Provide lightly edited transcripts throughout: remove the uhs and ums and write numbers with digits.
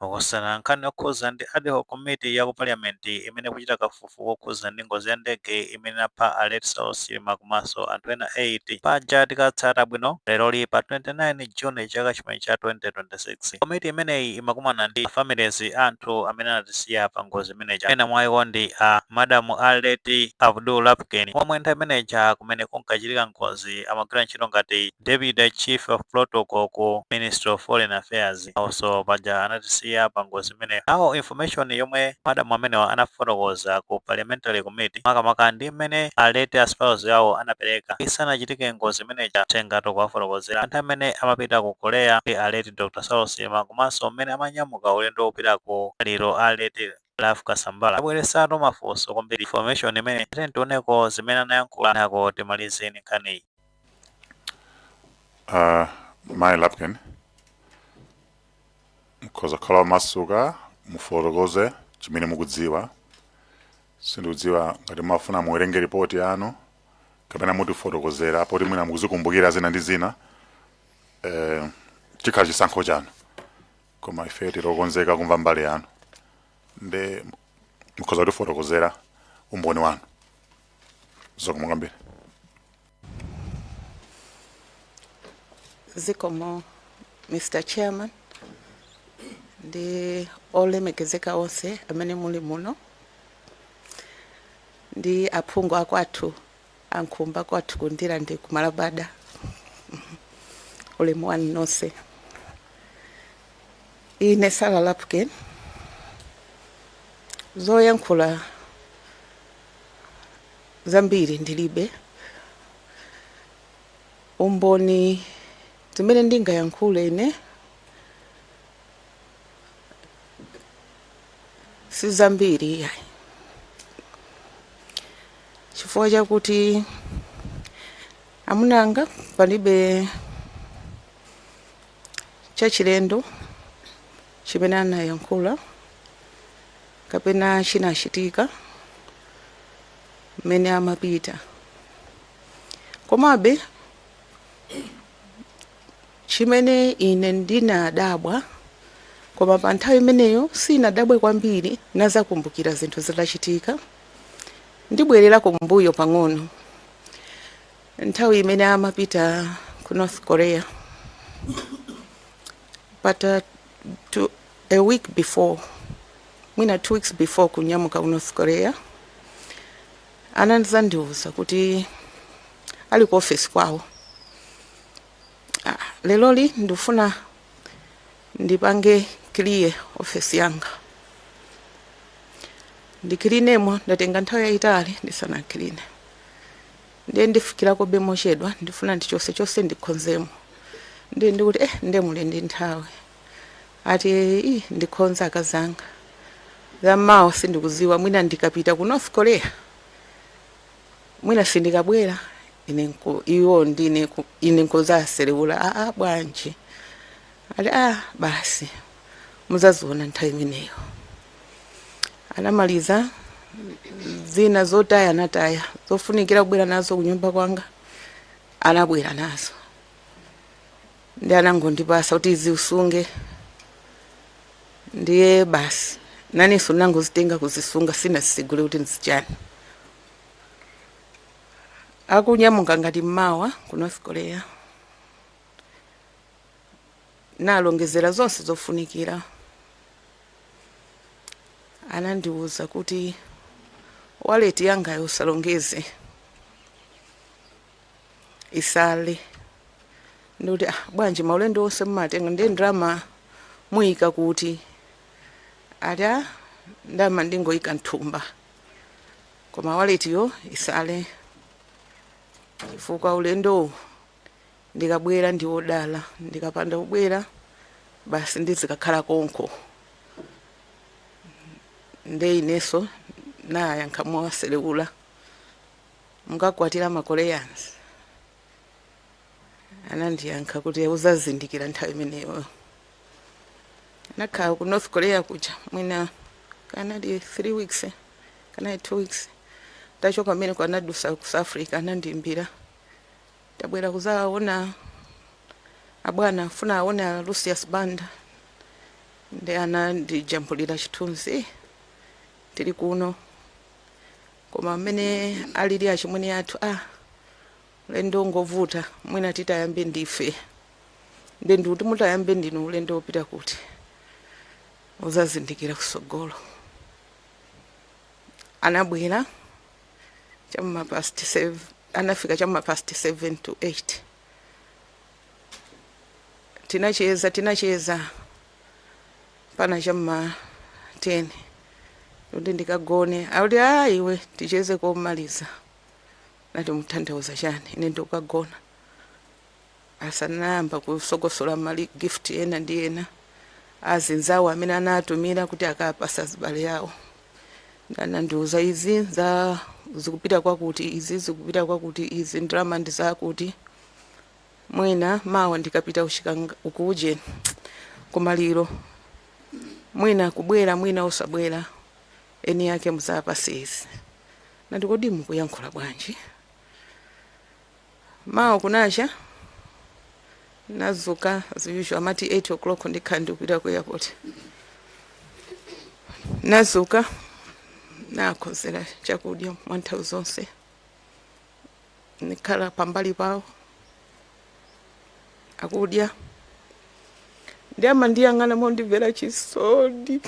Makosana, nkhani yokhuza ndi ad hoc committee ya ku parliament imene ikuchita kafukufuku wokhuza ndi ngozi ya ndege imene inapha a late Saulos Chilima komanso anthu ena 8. Paja tikatsata bwino, leroli pa 29 June chaka chimene cha 2026, komiti imeneyi imakumana ndi families a anthu amene anatisiya pa ngozi imeneyi. Ena mwa iwo ndi a madamu a late Abdul Lapken, omwe nthawi imeneja kumene kunkachitika ngozi amagwira ntchito ngati Deputy Chief of Protocol ku Ministry of Foreign Affairs. Also paja anatisiya pa ngozi imeneyo. Nawo information yomwe madamu amenewa anafotokoza ku parliamentary committee, makamaka ndi mmene a late a spouse yawo anapereka isanachitike ngozi imeneja, tengatu kuwafotokozera anthu amene amapita ku Korea ndi a late Dr. Saulos Chilima komanso mmene amanyamuka ulendo wopita ku maliro a late Ralph Kasambara, abweresatu mafunso kwambiri information imene. Tioneko zimene anayankhula nako, timalizeni nkhaniyi. Mai Lapken, mukhoza kukhala masuka, mufotokoze chimene mukudziwa. Sindikudziwa ngati mumafuna muwerenge ripoti yanu kapena mutifotokozera, poti mwina mukuzikumbukira zina ndi zina. Chikhala chisankho chanu, koma ife tilokonzeka kumva mbali yanu, nde mukhoza kutifotokozera umboni wanu. Zikomo kwambiri. Zikomo, Mr Chairman, ndi olemekezeka onse amene muli muno, ndi aphungu akwathu ankhumba kwathu kundira ndi kumalabada, ulemu wanu nonse. Ine Sara Lapken, zoyankhula zambiri ndilibe. Umboni zimene ndingayankhule ine si zambiri iyayi, chifukwa chakuti amunanga palibe chachilendo chimene anayankhula kapena chinachitika mmene amapita. Komabe chimene ine ndinadabwa, koma pa nthawi imeneyo sinadabwe kwambiri, nazakumbukira zinthu zitachitika. Ndibwererako mbuyo pang'ono, nthawi imene amapita ku North Korea, but a week before, mwina 2 weeks before kunyamuka ku North Korea, anazandiuza kuti ali ku office kwawo, "Ah, leloli ndifuna ndipange clear office yanga, ndicleanemo, ndatenga nthawi yayitali ndisanacleane, ndiye ndifikirako be mochedwa, ndifuna ndichose chose ndikhonzemo." Ndiye ndikuti, "Eh, ndiye muli ndi nthawi?" Ati, "Ii, ndikhonza akazanga, zammawa sindikuziwa, mwina ndikapita ku North Korea mwina sindikabwera." Ine iwo ndine ine nkuzaselewula, "Aa, bwanji?" Ali, "Ah, basi, muzaziona nthawi imeneyo." Anamaliza zina zotaya anataya, zofunikira kubwera nazo kunyumba kwanga anabwera nazo, ndi anangondipasa kuti izi usunge. Ndiye basi, naninso nangozitenga kuzisunga, sinazisegule kuti nzichani. Akunyamuka ngati mmawa ku North Korea, nalongezera zonse zofunikira, anandiwuza kuti, "Wallet yangayo usalongeze, isale." Ndikuti, "Ah, bwanji? Maulendo onse mumatenga, ndiye ndalama muyika kuti?" Ati, "Ah, ndalama ndingoyika mthumba, koma wallet yo isale, chifukwa ulendowu ndikabwera ndi wodala, ndikapanda kubwera basi ndizikakhala konko." Nde inenso nayankha mowaselewula, "Mukakwatira ma Koreans?" Anandiyankha kuti, "Uzazindikira nthawi imeneyo." Anakhala ku North Korea kuja mwina kanali 3 weeks, kanali 2 weeks. Tachoka mmene anadusa ku South Africa, anandiimbira, "Tabwera kuzaona abwana, funa aone a Lucius Banda." Ndi anandijambulira chithunzi tili kuno, koma amene alili achimwene athu, a ulendo ngovuta, mwina titayambe ndife. Ndi ndikuti mutayambe ndinu ulendo wopita kuti uzazindikira kusogolo. Anabwera chamma past 7, anafika chamma past 7 to 8. Tinacheza, tinacheza pana chamma 10 kuti ndikagone. Akuti, "A, iwe, ticheze komaliza." Nati, "Mutanthauza chani? Ine ndikukagona." Asanayamba kusogosola mali gift ena ndi ena azinzawo amene anatumira kuti akapasa zibale yawo, anandiuza izi za zikupita kwakuti, izi zikupita kwakuti, izi ndalama ndi zakuti, mwina mawa ndikapita kuchikanga ukuje kumaliro, mwina kubwera, mwina usabwera, eni yake muzapase izi. Nati, "Kodi mukuyankhula bwanji?" Mawa kunacha nazuka as usual, amati 8 o'clock ndikhala ndikupita ku airport. Nazuka, nakhozera chakudya mwa nthawi zonse, ndikhala pambali pawo akudya, ndi amandiyang'ana mondimvera chisoni.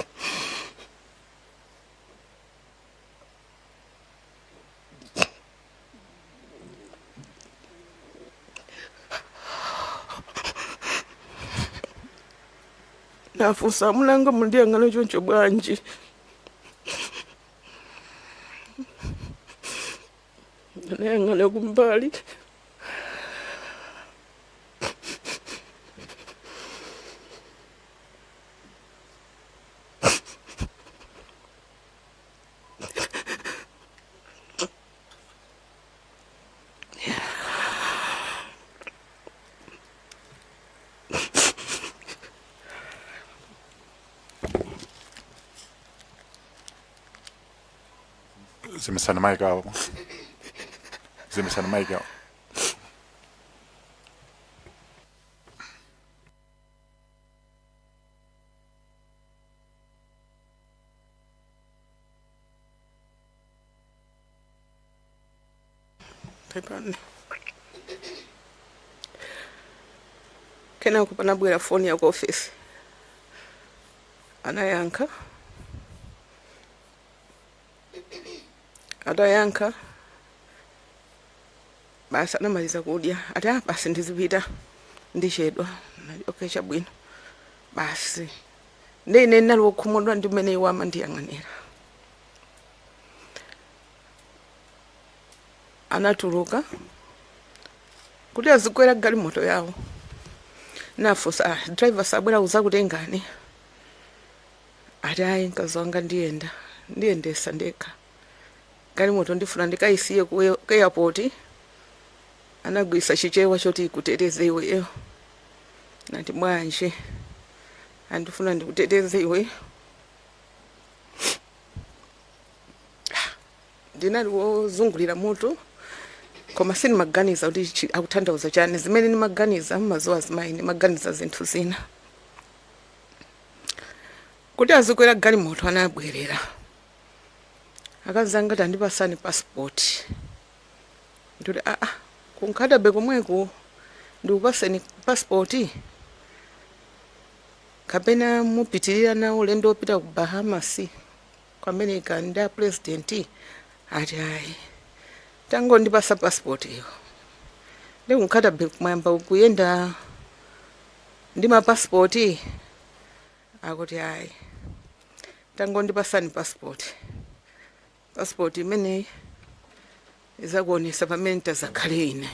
Nafunsa, "Amunanga, mundiyang'ana choncho bwanji?" Anayang'ana kumbali. Zimisani mic awo, zimisani mic awo. Pepani. Kenako panabwera foni ya ku office, anayankha. Atayankha, basi, anamaliza kudya, ati, "Ah, basi, ndizipita, ndichedwa." Nati, "Okay, chabwino." Basi, ndi ine ndinali wokhumudwa ndi mmene iwo amandiyang'anira. Anatuluka kuti azikwera galimoto yawo. Nafunsa, "Ah, driver sabwera kuzakutengani?" Ati, "Ayi, mkazi wanga, ndiyenda, ndiyendesa ndekha galimoto, ndifuna ndikayisiye ku airport." Anagwisa Chichewa choti ikuteteze iweyo. Nati, "Bwanji?" "Andifuna ndikuteteze iwe." Ndinali wozungulira mutu, koma sindimaganiza kuti akutanthauza chani. Zimene ndimaganiza, mmazuwa azimayi, ndimaganiza zinthu zina. Kuti azikwera galimoto, anabwerera, "Akazi anga, tandipasani passport." Ndikuti, "Aa, kunkhatabe komweku ndikupaseni passport kapena mupitirira nawo ulendo wopita ku Bahamas, ku America ndi a president?" Ati, "Ayi, tangondipasa passport iyo." Ndi kunkhatabe kumwamba kuyenda ndi mapasipoti. Akuti, "Ayi, tangondipasani passport. Passport imeneyi izakuonesa pamene tazakhale ine."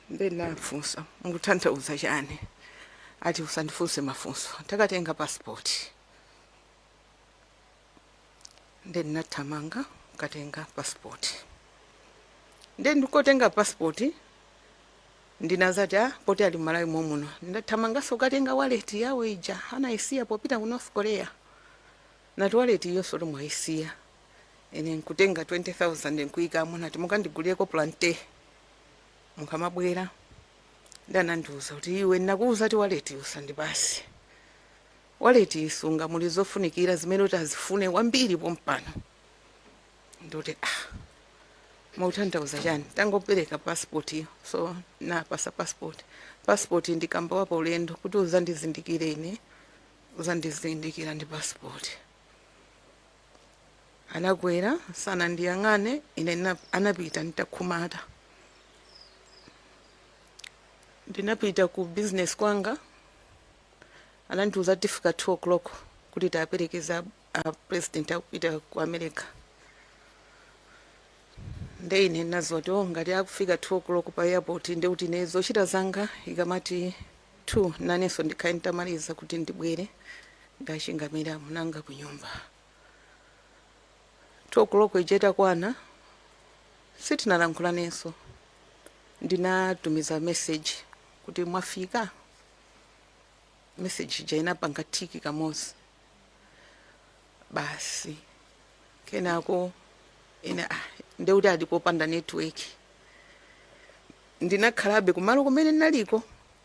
Ndinafunsa, "Mukutanthauza chani?" Ati, "Usandifunse mafunso, takatenga passport." Nde ndinathamanga katenga passport. Nde ndikotenga passport, ndinazati, "Ah, poti ali Malawi momuno." Ndathamanganso kukatenga wallet yawo ija anayisiya popita ku North Korea. Nati, "Wallet iyonso tomwayisiya." Ine nkutenga 20,000 nkuyikamo, nati, "Mukandigulireko plantain mukamabwera." Ndanandiuza kuti, "Iwe, nakuuza ti wallet usandipasi." Wallet isunga, muli zofunikira zimene kuti azifune kwambiri pompano. Ndikuti, "Ah, mautanthauza chani? Tangopereka passport iyo." So napasa passport. Passport ndikamba wapa ulendo kuti uzandizindikire ine, uzandizindikira ndi passport. Anakwera, sanandiyang'ane ine. Anapita nditakhumata. Ndinapita ku business kwanga. Anandiuza tifika 2 o'clock kuti taperekeza a president akupita ku America. Nde ine ndinazoti, oh, ngati akufika 2 o'clock pa airport, nde kuti ine zochita zanga ikamati 2 nanenso ndikhale nditamaliza kuti ndibwere ndachingamira munanga ku nyumba. 2 o'clock ija itakwana, sitinalankhulanenso. Ndinatumiza message kuti, "Mwafika?" Message ija inapanga tick kamodzi basi. Kenako ine, ah, ndekuti ali popanda network. Ndinakhalabe kumalo kumene ndinaliko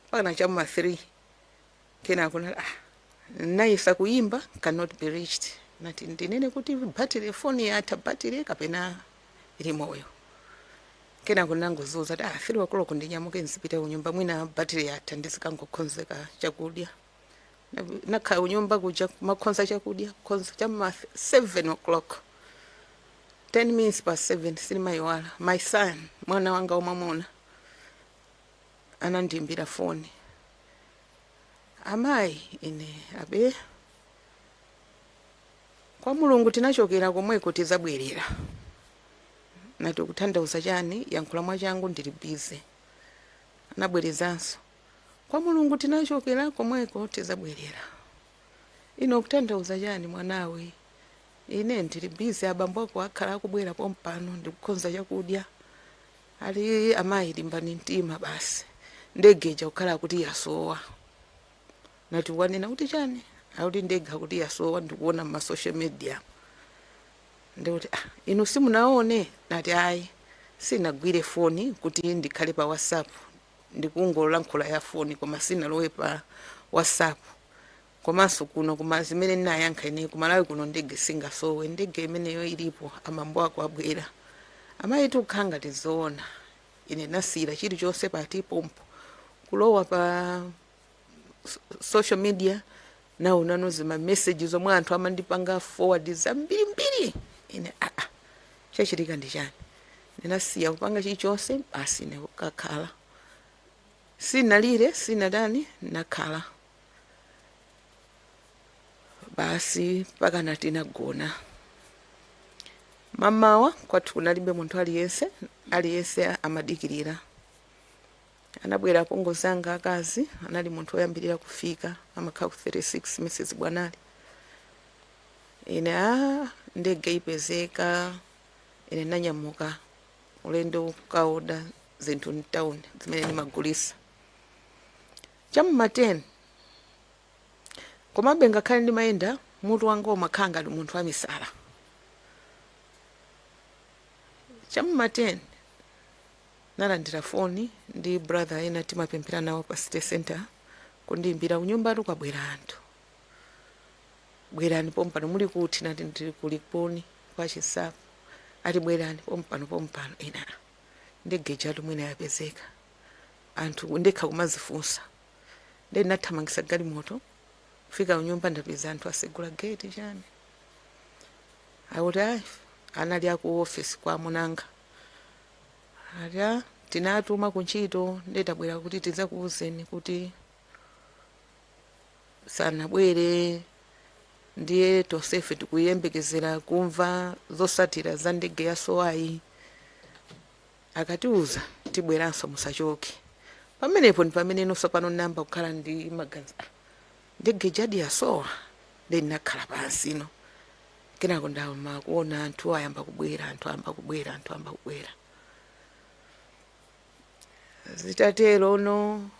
mpaka chamma 3. Kenako nali, ah, nayesa kuyimba, cannot be reached. Nati ndinene kuti battery, phone yatha battery kapena ili moyo. Kenako nangozuza kuti, ah, 3 o'clock ndinyamuke nzipita kunyumba, mwina battery yatha, ndizikangokhonzeka chakudya. Nakhala kunyumba kuja kumakhonza chakudya, kukhonza chamma 7 o'clock, 10 minutes past 7, sinimayiwala, my son, mwana wanga wamwamuna, anandiyimbira foni. "Amayi." Ine, "Abe." "Kwa Mulungu tinachokera komweko, tizabwerera." Nati, "Kutanthauza chani? Yankhula mwachangu, ndili busy." Anabwerezanso, "Kwa Mulungu tinachokera komweko, tizabwerera." "Ino kutanthauza chani, mwanawe? Ine ndili busy, abambo ako akhala akubwera pompano, ndikukonza chakudya." Ali, "Amayi, limbani mtima basi, ndege ija kukhala kuti yasowa." Nati, "Wanena kuti chani?" Akuti, "Ndege akuti yasowa, ndikuona ma social media." Ndikuti, "Ah, inu simunaone?" Nati, "Ayi, sinagwire foni kuti ndikhale pa WhatsApp, ndikungolankhula ya foni koma sinalowe pa WhatsApp. Komanso kuno kuma zimene ndinayankha ine, kumalawi kuno ndege singasowe, ndege imeneyo ilipo, amambo ako abwera." Amayi, tikukhala ngati zoona. Ine nasiyira chilichonse pati pompo, kulowa pa social media, naonano zima message zomwe anthu amandipanga forward zambirimbiri. Ine, aa, chachitika ndi chani? Ndinasiya kupanga chilichonse basi, ine kukakhala. Sinalire, sinadani, nakhala basi pakana tinagona. Mamawa kwathu kunalibe munthu aliyense, aliyense amadikirira. Anabwera apongozi anga akazi, anali munthu woyambirira kufika, amakhala ku 36, Mrs Bwanali. Ine, a, ndege ipezeka. Ine nanyamuka ulendo kukaoda zinthu mtown zimene ndimagulisa cham'ma 10. Komabe ngakhale ndimayenda, mutu wanga umakhala ngati munthu wamisala. Cham'ma 10 nalandira foni ndi brother ena timapemphera nawo pa city center, kundiyimbira, "Kunyumba kwabwera anthu, bwerani pompano. Muli kuti?" Nati, "Ndili kulikuni kwa Chisapo." Ati, "Bwerani pompano, pompano." Ina, ndege ijatu mwina yapezeka. Anthu ndekha kumazifunsa. Ndi ndinathamangisa galimoto kufika kunyumba, ndapeza anthu asegula gate. "Chani?" Akuti, "Ayi." Anali aku office kwa amunanga. Ati, "Ah, tinatuma kuntchito, nditabwera kuti tidzakuwuzeni kuti sanabwere, ndiye tonsefe tikuyembekezera kumva zosatira za ndege yasowayi. Akatiuza tibweranso, musachoke." Pamenepo ndi pamene nonso pano namba kukhala ndi maganizo, "Ah, ndege jadi yasowa?" Ndi ndinakhala pansi ino. Kenako ndama kuona anthu ayamba kubwera, anthu ayamba kubwera, anthu ayamba kubwera. Zitatero no,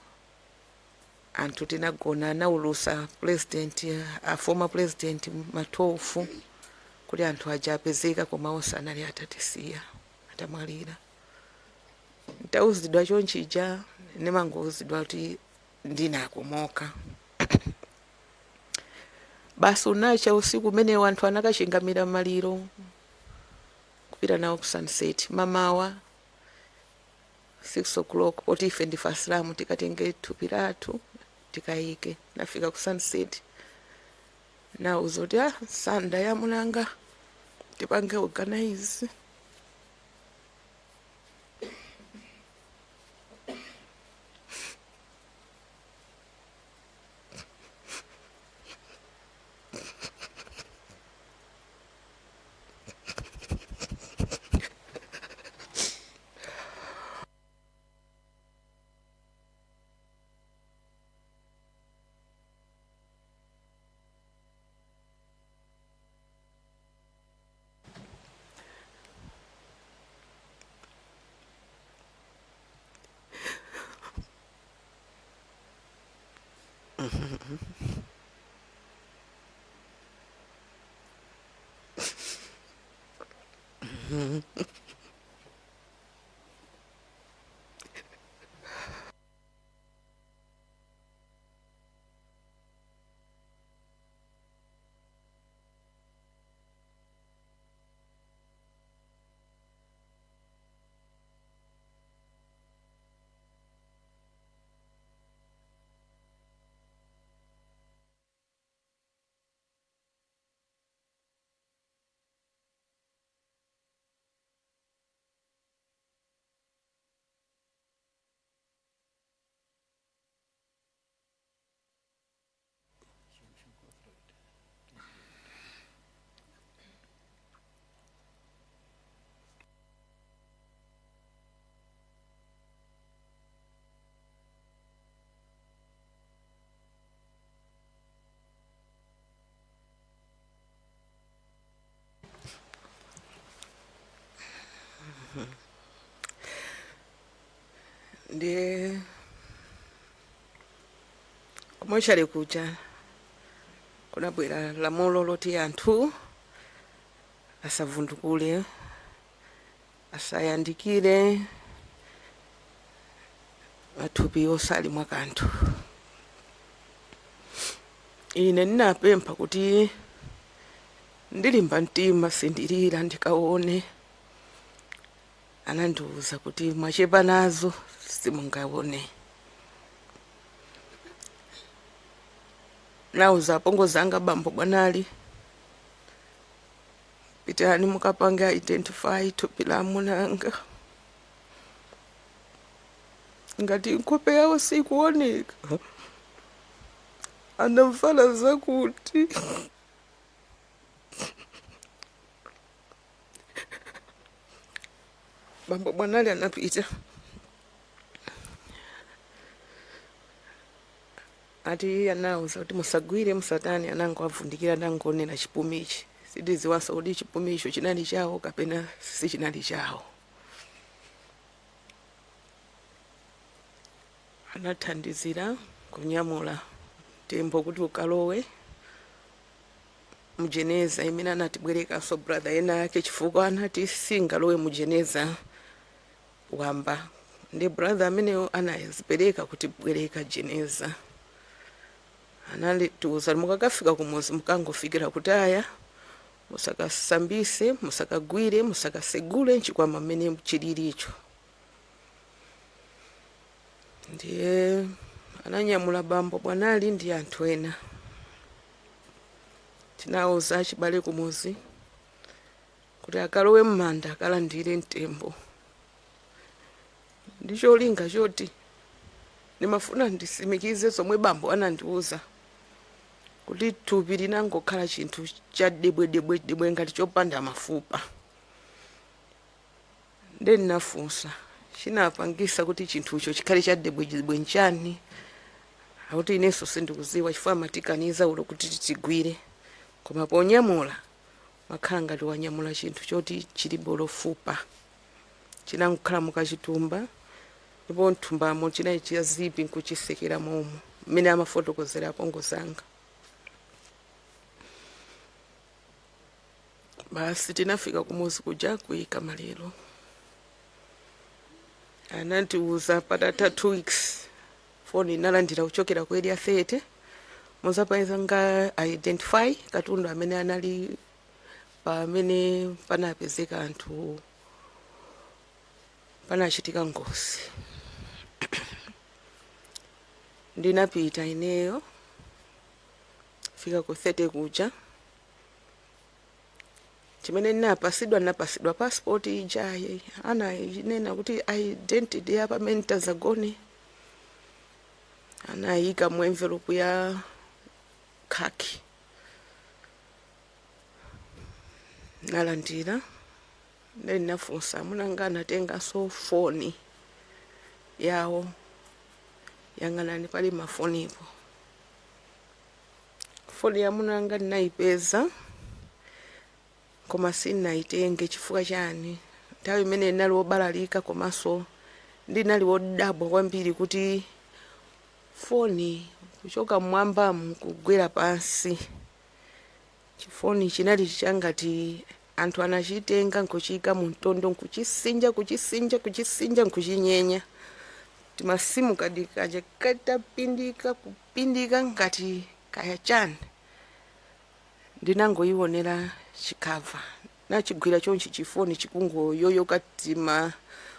anthu tinagona. Anaulusa president, a former president, ma 12 kuti anthu aja apezeka, koma onse anali atatisiya, atamwalira. Ntauzidwa chonchija, ndimangouzidwa kuti ndinakomoka. Basi unacha usiku umenewo, anthu anakachingamira maliro kupita nawo ku Sunset mamawa 6 o'clock, poti ife ndife Asilamu, tikatenge thupi lathu tikayike. Nafika ku Sunset, nawuza kuti ah, sanda yamunanga tipange organize. Ndiye ku mortuary kuja kunabwera lamulo loti anthu asavundukule, asayandikire mathupi osali mwa kanthu. Ine ndinapempha kuti ndilimba mtima, sindilira, ndikaone. Anandiwuza kuti mwachepa nazo, simungaone. Nauza apongozi anga, bambo Bwanali, pitani mukapange identify thupi la amunanga, ngati nkhope yawo sikuoneka, anamvala zakuti. Bambo Bwanali anapita, ati anawuza kuti musagwire, musatani, anango avundikira, anangonena chipumichi. Sitiziwanso kuti chipumicho chinali chawo kapena sichinali chawo. Anathandizira kunyamula mtembo kuti ukalowe mujeneza imene anatibwerekanso brother ena ake, chifukwa anati singalowe mujeneza wamba. Ndi brother ameneyo anazipereka kuti bwereka jeneza. Anatiuza, mukakafika kumuzi mukangofikira kutaya, musakasambise, musakagwire, musakasegule mchikwama mmene chililicho. Ndiye ananyamula bambo Bwanali ndi anthu ena. Tinawuza achibale kumuzi kuti akalowe m'manda akalandire mtembo, ndi cholinga choti ndimafuna ndisimikize zomwe bambo anandiuza kuti thupi linangokhala chinthu cha debwedebwedebwe ngati chopanda mafupa. Nde ndinafunsa, chinapangisa kuti chinthucho chikhale cha debwedebwe nchani? Akuti inenso sindikuziwa, chifukwa amatikaniza ulo kuti titigwire, koma ponyamula makhala ngati wanyamula chinthu choti chilibe lofupa, chinangokhala mukachitumba, ndipo mthumbamo chinali cha zipi nkuchisekera momo, mmene amafotokozera apongozanga. Basi, tinafika kumuzi kuja kuyika maliro. Anatiuza patatha 2 weeks, foni inalandira kuchokera ku Area 30. Muzapanga identify katundu amene anali pamene panapezeka anthu, panachitika ngozi. Ndinapita ineyo, fika ku 30 kuja, chimene ndinapasidwa, ndinapasidwa passport ija anayinena kuti identity ya pamene tazagone, anayika mu envelope ya khaki. Nalandira. Then ndinafunsa amunanga, anatenganso foni yawo, yang'anani pali mafonipo. Foni ya amunanga ndinayipeza koma sindinayitenge. Chifukwa chani? Nthawi imene ndinali wobalalika, komanso ndinali wodabwa kwambiri kuti foni kuchoka mmwambamu kugwera pansi. Chifoni chinali changati anthu anachitenga nkuchiyika mu mtondo, nkuchisinja, kuchisinja, kuchisinja, nkuchinyenya. Timasimu kadi kaja katapindika, kupindika ngati kaya chani. Ndinangoyionera chicover, nachigwira chonchi, chifoni chikungoyoyoka tima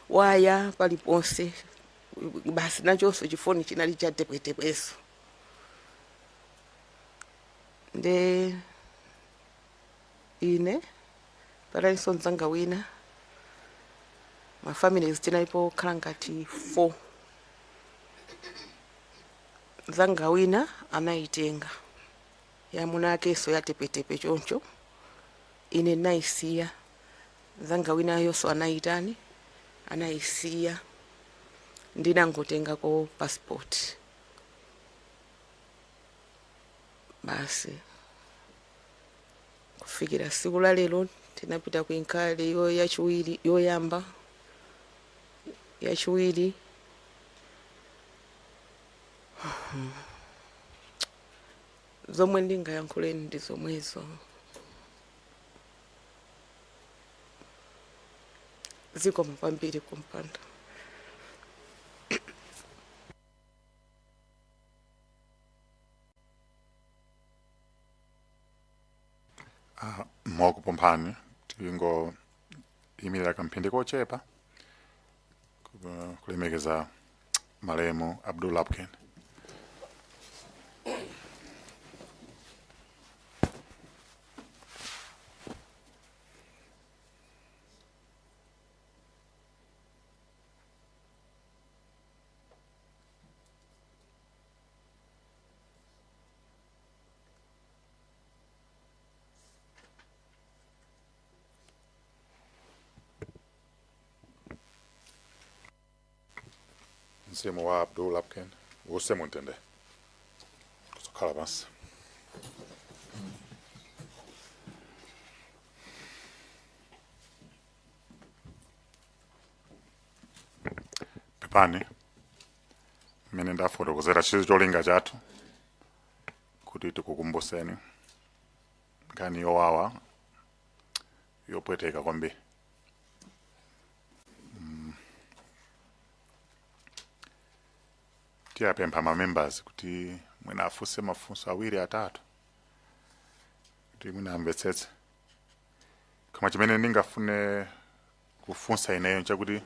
waya paliponse basi. Nachonso chifoni chinali cha tepwetepweso. Nde ine patalinso mzanga wina, mafamilies tinalipo khala ngati 4. Mzanga wina anayitenga yamuna akenso yatepetepe choncho, ine ndinayisiya. Mzanga winayonso anayitani, anayisiya. Ndinangotengako passport basi. Kufikira siku la lero tinapita ku inquiry yo yachiwiri, yoyamba, yachiwiri. Zomwe ndingayankhuleni ndi zomwezo. Zikomo kwambiri kumpando. Mokupemphani tingoyimirira kamphindi kochepa kulemekeza malemu Abdul Lapken. Mzimu wa Abdul Lapken uuse mumtendere. Kuzokhala pansi. Pepani, mmene ndafotokozera chizi cholinga chathu kuti tikukumbuseni nkhani yowawa, yopweteka kwambiri. Tiyapempha ma members kuti mwina afunse mafunso awiri, atatu, kuti mwina amvetsetse. Koma chimene ndingafune kufunsa ineyo nchakuti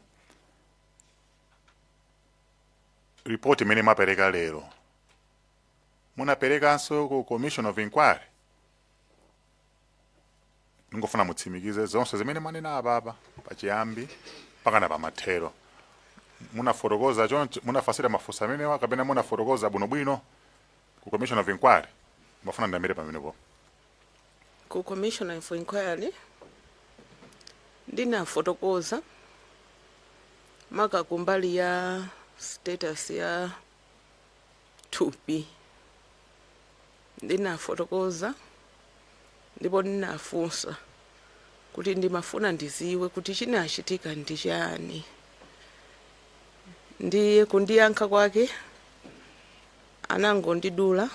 ripoti imene mwapereka lero munaperekanso ku commission of inquiry? Ndingofuna mutsimikize zonse zimene mwanena apapa, pachiyambi mpakana pamathero. Munafotokoza choncho, munafunsira mafunso amenewa, kapena munafotokoza bwinobwino ku commission of inquiry? Mafuna ndiyambire pamenepo. Ku commission of inquiry ndinafotokoza maka kumbali ya status ya thupi. Ndinafotokoza ndipo ndinafunsa kuti ndimafuna ndiziwe kuti chinachitika ndi chani. Ndiye kundiyankha kwake anangondidula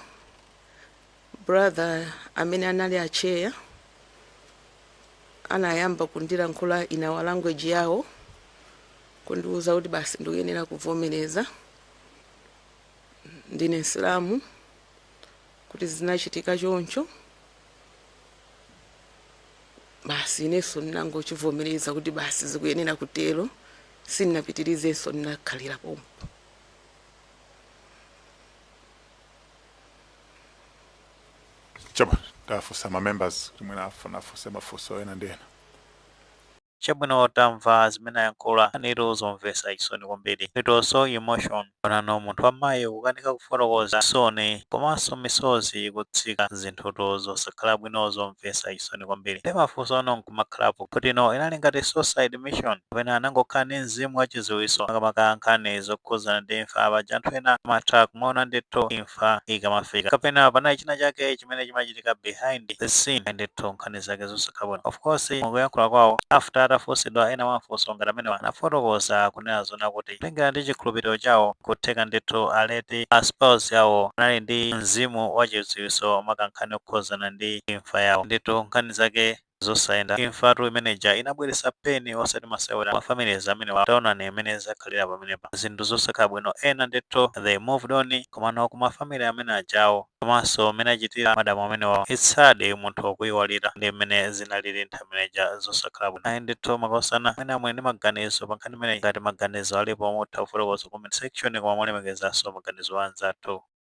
brother amene anali acheya, anayamba kundilankhula in our language yawo, kundiuza kuti basi ndikuyenera kuvomereza ndine Msilamu. Kuti zinachitika choncho basi, inenso ndinangochivomereza kuti basi, zikuyenera kutero. Sindinapitirizenso, ndinakhalira pompo. Chabwino, tafunsa ma members kuti mwina afuna afunse mafunso ena ndi ena. Chabwino, tamva zimene ayankhula anitu, zomvetsa chisoni kwambiri. It was so emotion. Onano munthu wamayi kukanika kufotokoza, chisoni komanso misozi ikutsika, zinthuto zosakhala bwino, zomvetsa chisoni kwambiri. Ndi mafunso ano nkumakhalapo kuti ino inali ngati suicide mission kapena anangokhala ndi mzimu wachidziwitso, makamaka nkhani zokhuzana ndi imfa? Paja anthu ena amatha kumaona ndithu imfa ikamafika, kapena panali china chake chimene chimachitika behind the scene? Ndithu nkhani zake zosakhala bwino. Of course, mukuyankhula kwawo after atafunsidwa ena mafunso ngati amenewa, anafotokoza kunena zona kuti kulingana ndi chikhulupiriro chawo, kutheka ndithu a late a spouse yawo anali ndi mzimu wachidziwitso, maka nkhani yokhuzana ndi imfa yawo. Ndithu nkhani zake zosayenda. Imfatu imeneja inabweretsa pain osati masewera. Ma families amene taonani imene zakhalira pamenepa, zinthu zosakhala bwino. Ena ndithu they moved on, komano kuma family amene ajawo komanso amene achitira madamu amenewa, it's hard munthu wakuyiwalira ndi mmene zinalili nthawi imeneja, zosakhala bwino. Ayi ndithu makosana, amene amwe ndi maganizo pa nkhani imeneyi, ngati maganizo alipo, mutha kufotokoza comment section, koma mulemekezanso maganizo anzathu.